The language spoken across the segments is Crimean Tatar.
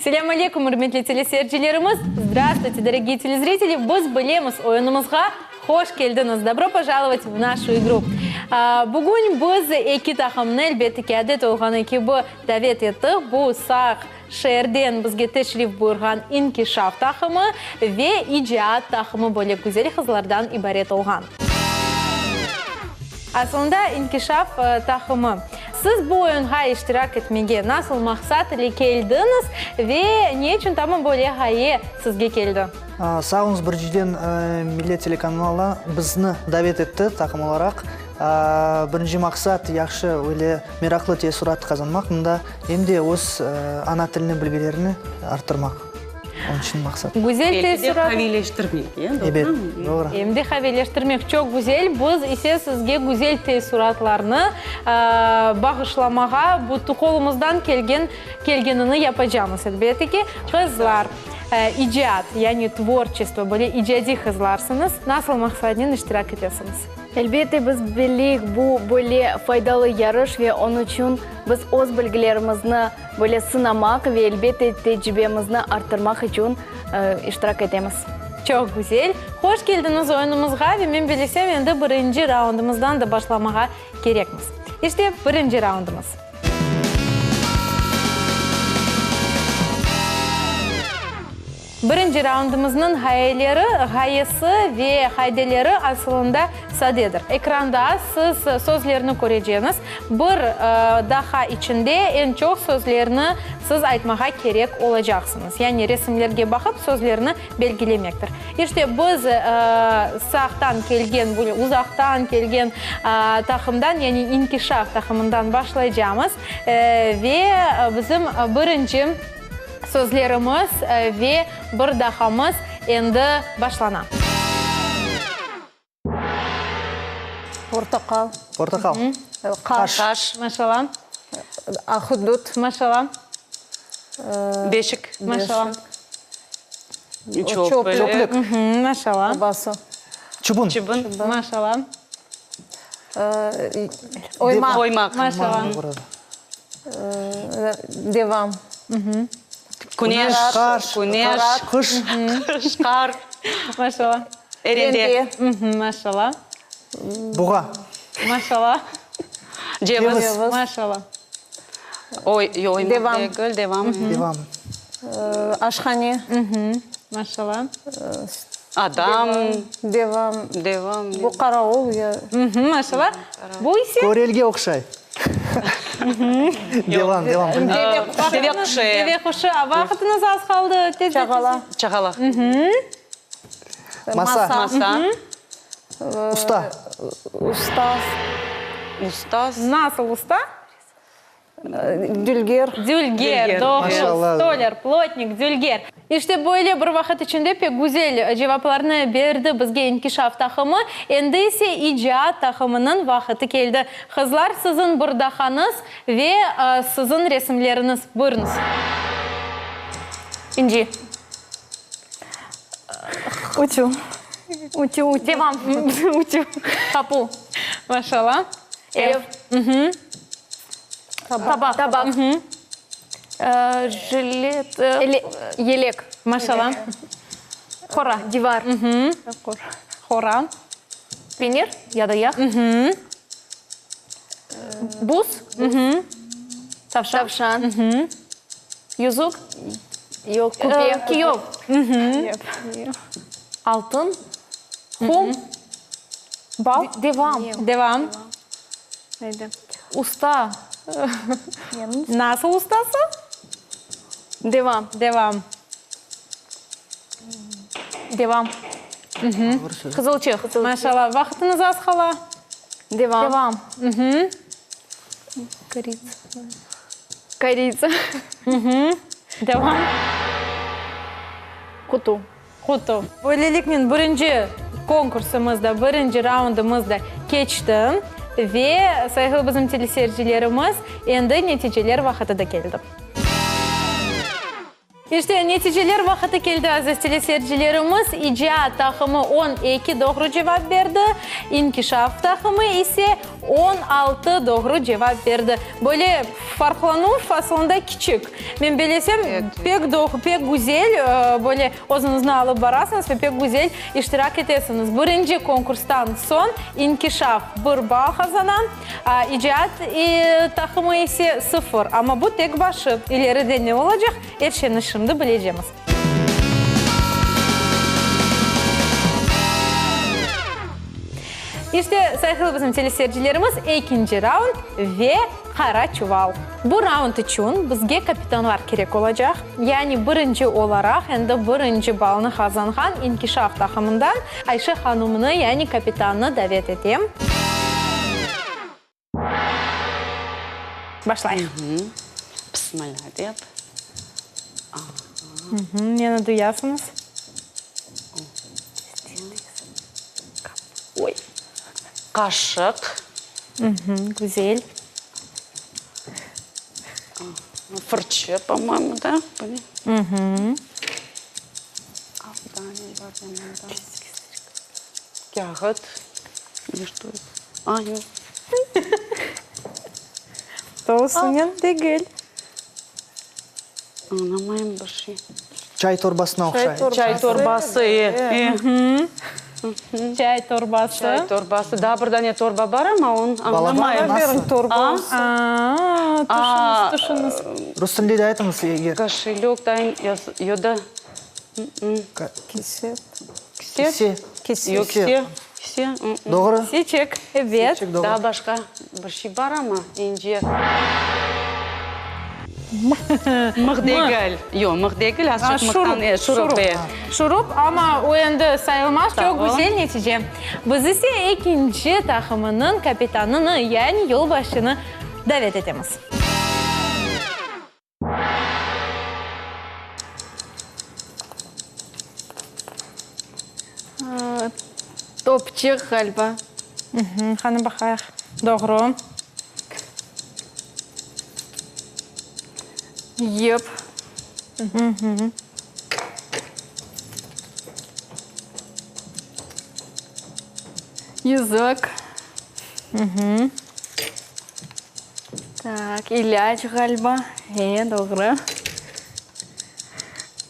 Selâm aleyküm, ürmetli teleseyircilerimiz! Zdravstvuyte, dorogiye telezriteli! Biz bilemiz oyunımızğa hoş keldiñiz! Dobro pojalovat v naşu igru! Bugün biz eki taqımnı, elbette ki, adet olğanı kibi, davet ettik. Bu Saq şeerden bizge teşrif buyurğan İnkişaf taqımı ve İcaat taqımı böyle güzel qızlardan ibaret olğan. Aslında İnkişaf taqımı, siz bu oyunğa iştirak etmege nasıl maqsat ile keldiñiz ve ne içün tamam böyle ğaye sizge keldi? Sağ oluñız, birinciden Millet telekanalı bizni davet etti taqım olaraq. Birinci maqsat, yahşı, öyle meraqlı teessurat qazanmaq mında, em de öz ana tilini bilgilerini arttırmaq. Onıñ içün maqsat. Güzel Belki de teessurat. qaviyleştirmek, e, doğru Ebet, mı? doğru. Em de qaviyleştirmek çoq güzel. Biz ise sizge güzel teessuratlarnı bağışlamağa bütün qolumızdan kelgen kelgenini yapacamız, elbette ki. Qızlar, icat, yani tvorçestvo, böyle icadiy qızlarsıñız. Nasıl maqsadnen iştirak etesiñiz? Elbette, biz bileyik, bu böyle faydalı yarış ve onıñ içün biz öz bilgilerimizni böyle sınamaq ve, elbette, tecribemizni arttırmaq içün iştirak etemiz. Çoq güzel. Hoş keldiñiz oyunımızğa ve men bilesem, endi birinci raundımızdan da başlamağa kerekmiz. İşte, birinci raundımız. Birinci raundımıznıñ ğayeleri, ğayesi ve qaydeleri asılında sadedir. Ekranda siz sözlerni köreceñiz. Bir daqqa içinde eñ çoq sözlerni siz aytmağa kerek olacaqsıñız. Yani resimlerge baqıp sözlerni belgilemektir. İşte, biz sağtan kelgen, böyle uzaqtan kelgen taqımdan, yani İnkişaf taqımından başlaycamız. Ve bizim birinci. Sözlerimiz ve bir dahamız endi başlana. Portaqal. Portaqal. Qaş. Qaş. Maşallah. Ahudut. Maşallah. Beşik. Maşallah. Çöplük. Çöplük. Maşallah. Babası. Çıbın. Çıbın. Maşallah. Oymaq. Oymaq. Maşallah. Devam. Küneş. Qar. Küneş. Qış. Qış. Qar. Maşallah. Erende. Maşallah. Buğa. Maşallah. Ceviz. Maşallah. Oy, oymaq Devam. degil, devam. Devam. Aşhane. Maşallah. Adam. Devam. Devam. Bu qaravul ya. Maşallah. Bu ise? Körelge oqşay. Devam, devam. Deve quşu. Deve quşu. Vaqıtıñız az qaldı. Tez, Çağala. Çağala. Masa. Masa. Usta. Ustaz. Ustaz. Nasıl usta? Dülger. Dülger, doğru. Maşallah. Stolyar, plotnik, dülger. İşte böyle bir vaqıt içinde pek güzel cevaplarnı berdi bizge İnkişaf taqımı. Endi ise İcaat taqımınıñ vaqıtı keldi. Qızlar, siziñ bir daqañız ve siziñ resimleriñiz. Buyurıñız. İnci. Uçu. Uçu, uçu. Devam. Uçu. Qapu. Maşallah. Ev. Tabaq. Tabaq. Jilet. Yelek. Maşallah. Qora. Divar. Qora. Penir ya da yağ. Buz. Tavşan. Tavşan. Yüzük. Yoq, küpe. Kiyov. Altın. Qum. Bal. Devam. Devam. Usta. Nasıl ustası? Devam. Devam. Devam. Qızılçıq. Maşallah. Vaqıtıñız az qala. Devam. Devam. Koritsa. Koritsa. Devam. Qutu. Qutu. Böyleliknen birinci konkursımız da, birinci raundımız da keçti. Ve, sayğılı bizim teleseyircilerimiz, endi neticeler vaqıtı da keldi. İşte, neticeler vaqıtı keldi, aziz teleseyircilerimiz. İcaat taqımı 12 doğru cevap berdi, İnkişaf taqımı ise 16 doğru cevap berdi. Böyle farqlanuv aslında kiçik. Men belesem, pek doğ, pek güzel, böyle özüñizni alıp barasıñız ve pek güzel iştirak etesiñiz. Birinci konkurstan soñ İnkişaf bir bal qazana, İcaat taqımı ise sıfır. Amma bu tek başı. İleride ne olacaq, er şeyni şimdi bilecemiz. İşte, sayğılı bizim teleseyircilerimiz, ekinci raund ve qara çuval. Bu raund içün bizge kapitanlar kerek olacaq. Yani birinci olaraq, endi birinci balnı qazanğan İnkişaf taqımından Ayşe hanımnı, yani kapitannı davet etem. Başlayıq. Bismillah dep. Meni duyasıñız? Oy. Qaşıq. Güzel. Fırçı, po-moyemu, da? Bu ne? Kâğıt. A, yoq. Tolusınen degil. Añlamayım bir şey. Çay torbasına oqşay. Çay torbası, e, e. Çay torbası. Çay torbası. Daa bir dane torba bar amma, onı añlamayım. Balaban nasıl? A, tüşüñiz, tüşüñiz. Rus tilinde de aytıñız eger. Koşelök da, ya da. Kise. Kise. Kise. Yoq, kise. Kise. Doğru. Seçik, ebet. Seçik, doğru. Daa başqa bir şey bar amma, ince. Mıh degil. Yoq, mıh degil, azçıq mıhtan, e, şurup, e. Şurup, amma o endi sayılmaz, çoq güzel netice. Biz ise ekinci taqımınıñ kapitanını, yani yolbaşçını davet etemiz. Topçıq, ğaliba. Qani baqayıq. Doğru. Yip. Yüzük. Tak, ilâc ğaliba. E, doğru.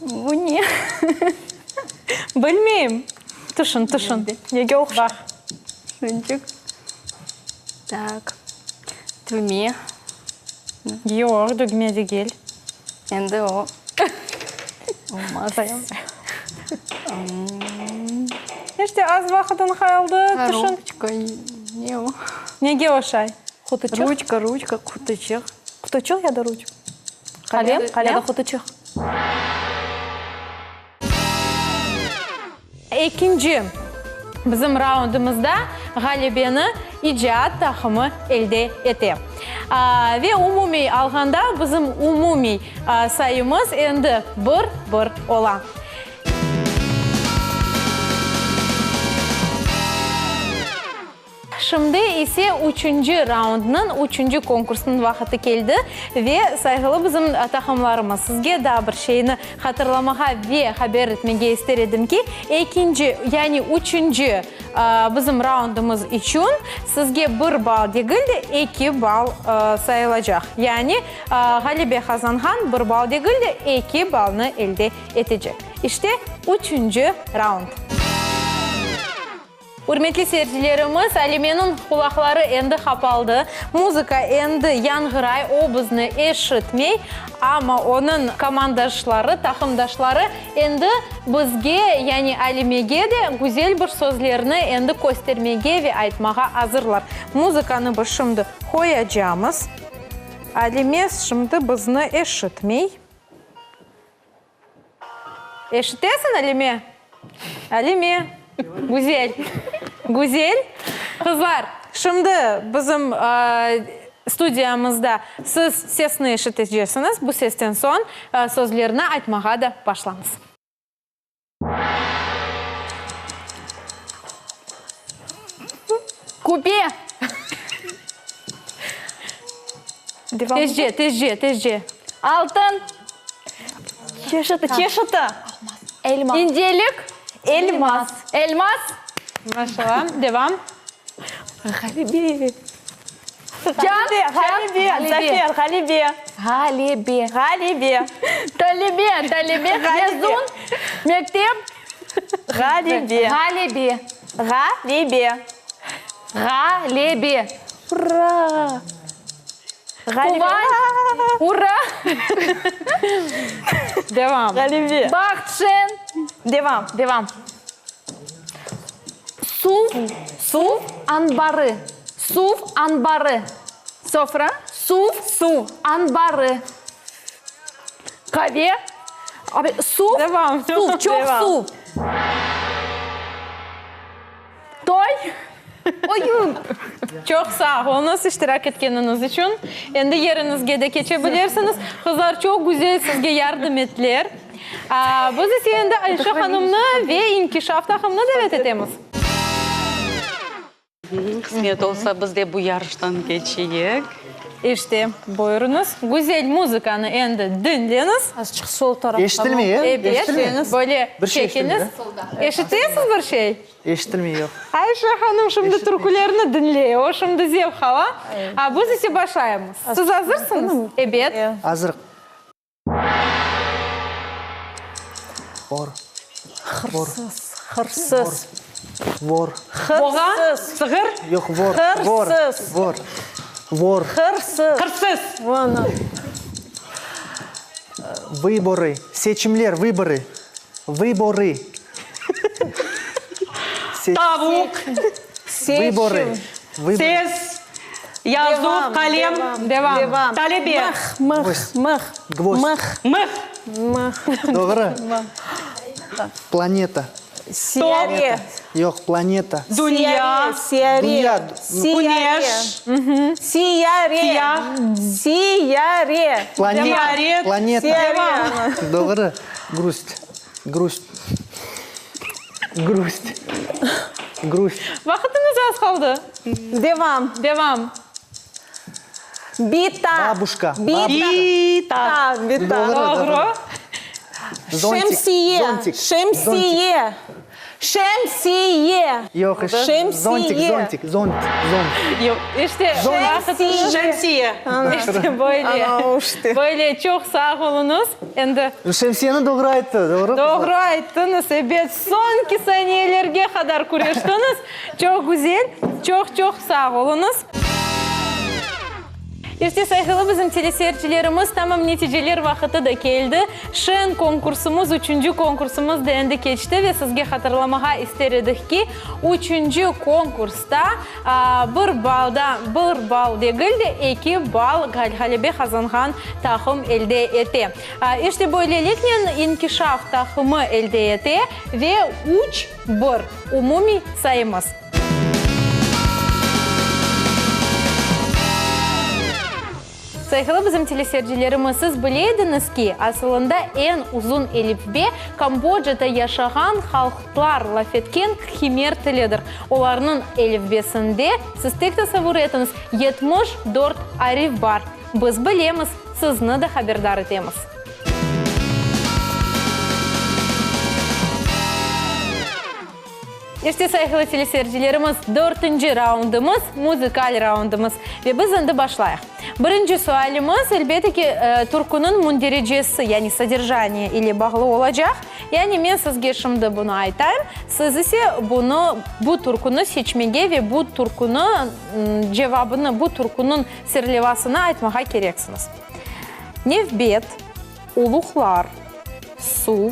Bu ne? Bilmeyim. Tüşün, tüşün. Nege oqşay? Baq. Şunçıq. Tak, düğme. Yoq, dügme degil. Endi o olmaz. İşte, az vaqıtıñ qaldı. Tüşün. Ruçka, ne o? Nege oşay? Qutuçıq. Ruçka, ruçka, qutuçıq. Qutuçıq ya da ruçka? Qalem, qalem. Ya da qutuçıq. Ekinci bizim raundımızda ğalebeni İcaat taqımı elde ete. Ve umumiy alğanda bizim umumiy sayımız endi bir, bir ola. Şimdi ise üçünci raundnıñ, üçünci konkursnıñ vaqıtı keldi ve, sayğılı bizim taqımlarımız, sizge daa bir şeyni hatırlamağa ve haber etmege ister edim ki, ekinci, yani üçünci bizim raundımız içün sizge bir bal degil de, eki bal sayılacaq. Yani ğalebe qazanğan bir bal degil de, eki balnı elde etecek. İşte, üçünci raund. Ürmetli seyircilerimiz, Alimeniñ qulaqları endi qapaldı, muzıka endi yañğıray, o bizni eşitmey, amma onıñ komandaşları, taqımdaşları endi bizge, yani Alimege de güzel bir sözlerni endi köstermege ve aytmağa azırlar. Muzıkanı biz şimdi qoyacamız. Alime şimdi bizni eşitmey. Eşitesiñ, Alime? Alime! Güzel! Güzel! Qızlar, şimdi bizim studiyamızda siz sesni eşiteceksiñiz. Bu sesten soñ sözlerni aytmağa da başlañız. Küpe! Tezce, tezce, tezce. Altın! Çeşiti, çeşiti. Elma. İncelik. Elmas. Elmas. Maşallah. Devam. Ğalebe. Can. Ğalebe, zafer, ğalebe. Ğalebe. Ğalebe. Talebe, talebe. Mezun. Mektep. Ğalebe. Ğalebe. Ğalebe. Ğalebe. Ura! Quvanç. Ura! Devam. Ğalebe. Baht, şen. Devam. Devam. Suv, suv anbarı. Suv anbarı. Sofra. Suv, Suv. anbarı. Qave. Abi, suv. Devam. Suv, çoq Devam. suv. Toy. Oyun. Çoq sağ oluñız iştirak etkeniñiz içün. Endi yeriñizge de keçe bilirsiñiz. Qızlar çoq güzel sizge yardım ettiler. Biz ise endi Ayşe hanımnı ve İnkişaf taqımını davet etemiz. Qısmet olsa, biz de bu yarıştan keçeyik. İşte, buyurıñız, güzel muzıkanı endi diñleñiz. Azıcıq sol tarafqa. Eşitilmey, e? Ebet, Eşitilmey. böyle Bir şey çekiñiz. eşitilmey, Eşitesiz bir şey? Eşitilmey, yoq. Ayşe hanım şimdi türkülerni diñley, o şimdi zevq ala. A biz ise başlaymız. Siz azırsıñız? Ebet. Azır. Vor. Vor. Hırsız. Hırsız. Vor. Boğa, Hırsız. sığır. Yoq, vor. Vor. Hırsız. Vor. Vor. Hırsız. Hırsız. Vonı. Vıborı. Seçimler, vıborı. Vıborı. Tavuq. Vıborı. Seçim. Ses. Yazuv, qalem. Devam. Devam. Talebe. Mıh, mıh, mıh. Gvozd. Mıh. Mıh. Mıh. Doğru. Planeta. Siyare. Yoq, planeta. Dünya. Siyare. Dünya. Siyare. Küneş. Siyare. Siya. Siyare. Planeta. Ziyaret. Planeta. Siyare. Doğru. Grust. Grust. Grust. Grust. Vaqıtıñız az qaldı. Devam. Devam. Bita. Babuşka. Bita. Bita. Bita. Doğru. Doğru. Zontik. Şemsiye. Zontik. Şemsiye. Şemsiye. Yoq, Şemsiye. zontik, zontik, zont, zont. Yoq. İşte, vaqıtıñız. Şemsiye. İşte böyle. Ana, işte. Böyle çoq sağ oluñız. Endi. Şemsiyeni doğru ayttı, doğru? Doğru ayttıñız, ebet. Soñki saniyelerge qadar küreştiñiz. Çoq güzel. Çoq-çoq sağ oluñız. İşte, sayğılı bizim teleseyircilerimiz, tamam neticeler vaqıtı da keldi. Şen konkursımız, üçünci konkursımız da endi keçti ve sizge hatırlamağa ister edik ki, üçünci konkursta bir baldan, bir bal degil de, eki bal ğalebe qazanğan taqım elde ete. İşte, böyleliknen İnkişaf taqımı elde ete ve üç, bir umumiy sayımız. Sayğılı bizim teleseyircilerimiz, siz bile ediñiz ki, asılında eñ uzun elifbe Kambodjada yaşağan halqlar laf etken khmer tilidir. Olarnıñ elifbesinde, siz tek tasavvur etiñiz, 74 arif bar. Biz bilemiz, sizni de haberdar etemiz. İşte, sayğılı teleseyircilerimiz, dörtünci raundımız, muzıkal raundımız. Ve biz endi başlayıq. Birinci sualimiz, elbette ki, türküniñ mündericesi, yani soderjaniye, ile bağlı olacaq. Yani men sizge şimdi bunı aytayım, siz ise bunı, bu türküni seçmege ve bu türküni cevabını, bu türküniñ serlevasını aytmağa kereksiñiz. Nevbet. Uluqlar, suv,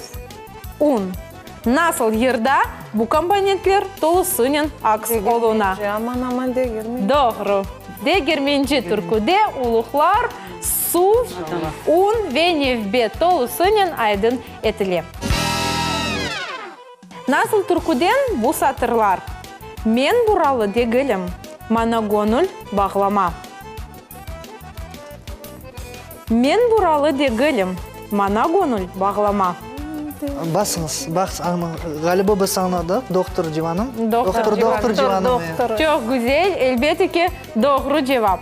un. Nasıl yırda bu komponentler tolusınen aks oluna? Aman, aman, degirmenci. Doğru. Degirmenci türküde uluqlar, suv, un ve nevbet tolusınen aydın etile. Nasıl türküden bu satırlar? Men buralı degilim, mana gönül bağlama. Men buralı degilim, mana gönül bağlama. Basıñız, baq, ğaliba biz añladıq, doqtor civanım. Doqtor, doqtor civanım. Çoq güzel, elbette ki, doğru cevap.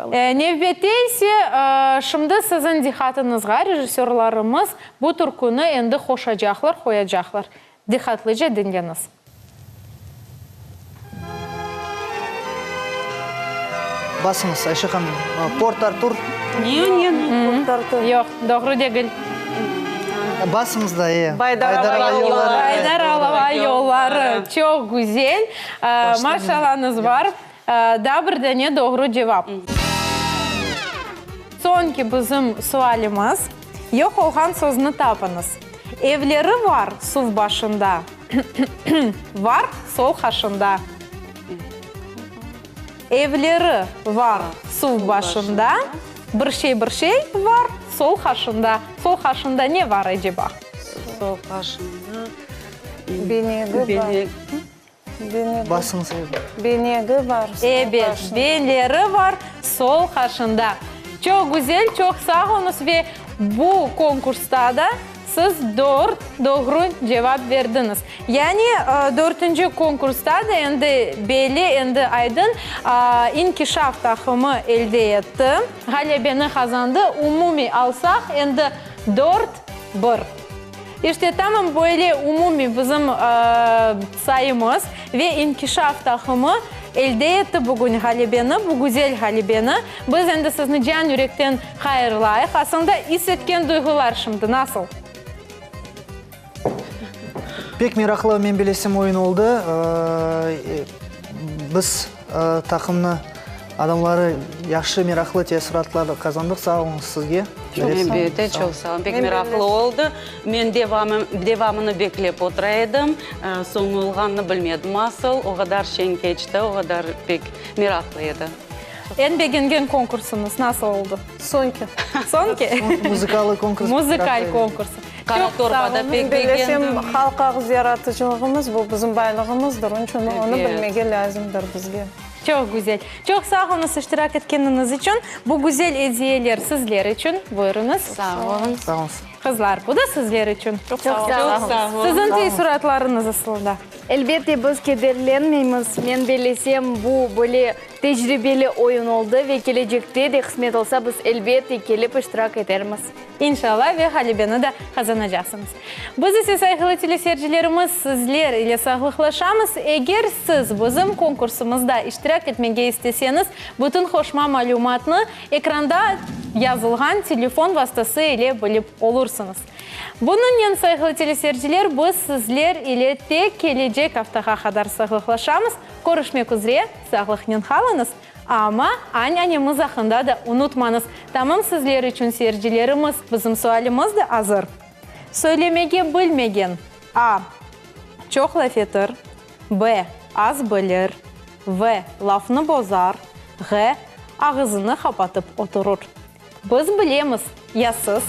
Baqalım. Nevbette ise, şimdi siziñ diqqatıñızğa rejissörlarımız bu türküni endi qoşacaqlar, qoyacaqlar. Diqqatlıca diñleñiz. Basıñız, Ayşe hanım. Port Artur. Ne, ne, Port Artur. Yoq, doğru degil. Basıñız da, e. Baydar Baydarava yolları. Baydarava yolları. Çoq güzel. Maşallañız bar. Daa bir dane doğru cevap. Soñki bizim sualimiz, yoq olğan sözni tapıñız. Evleri var suv başında, var sol qaşında. Evleri var suv başında, bir şey, bir şey var sol qaşında. Sol qaşında ne var aceba? Sol qaşında. Benegi bar. Basıñız. Benegi bar sol Ebet, qaşında. benleri bar sol qaşında. Çoq güzel, çoq sağ oluñız ve bu konkursta da siz dört doğru cevap berdiñiz. Yani dörtünci konkursta da endi belli, endi aydın, İnkişaf taqımı elde etti, ğalebeni qazandı. Umumiy alsaq, endi dört, bir. İşte, tamam böyle umumiy bizim sayımız ve İnkişaf taqımı elde etti bugün ğalebeni, bu güzel ğalebeni. Biz endi sizni can yürekten hayırlayıq. Aslında, is etken duyğular şimdi nasıl? Pek meraqlı, men bilesem, oyun oldı. Biz taqımnı adamları yahşı, meraqlı teessuratlar qazandıq. Sağ oluñız sizge. Elbette, çoq sağ olun. Pek meraqlı oldı. Men devamını beklep otura edim. Soñu olğanını bilmedim asıl. O qadar şeñ keçti, o qadar pek meraqlı edi. Eñ begengen konkursıñız nasıl oldı? Soñki. Soñki? Muzıkalı konkurs. Muzıkal konkursı. Qara torba da pek begendim. Bilesem, halq ağız yaratıcılığımız, bu bizim baylığımızdır, onıñ içün onı bilmege lâzimdir bizge. Çoq güzel. Çoq sağ oluñız iştirak etkeniñiz içün. Bu güzel ediyeler sizler içün. Buyurıñız. Sağ oluñ. Sağ oluñız. Qızlar, bu da sizler içün. Çoq sağ oluñ. Çoq sağ oluñ. Siziñ teessuratlarıñız asılında. Elbette, biz kederlenmeymiz. Men bellesem, bu böyle tecribeli oyun oldı ve kelecekte de, qısmet olsa, biz elbette kelip iştirak etermiz. İnşallah, ve ğalebeni de qazanacaqsıñız. Biz ise, sayğılı teleseyircilerimiz, sizler ile sağlıqlaşamız. Eger siz bizim konkursımızda iştirak etmege isteseñiz, bütün qoşma malümatnı ekranda yazılğan telefon vastası ile bilip olursıñız. Bunıñnen, sayğılı teleseyirciler, biz sizler ile tek kelecek aftağa qadar sağlıqlaşamız. Körüşmek üzre, sağlıqnen qalıñız! Amma añ-añemiz aqqında da unutmañız. Tamam sizler içün, seyircilerimiz, bizim sualimiz de azır. Söylemege bilmegen, A. Çoq laf etir, B. Az bilir, V. Lafnı bozar, Ğ. Ağızını qapatıp oturur. Biz bilemiz, ya siz?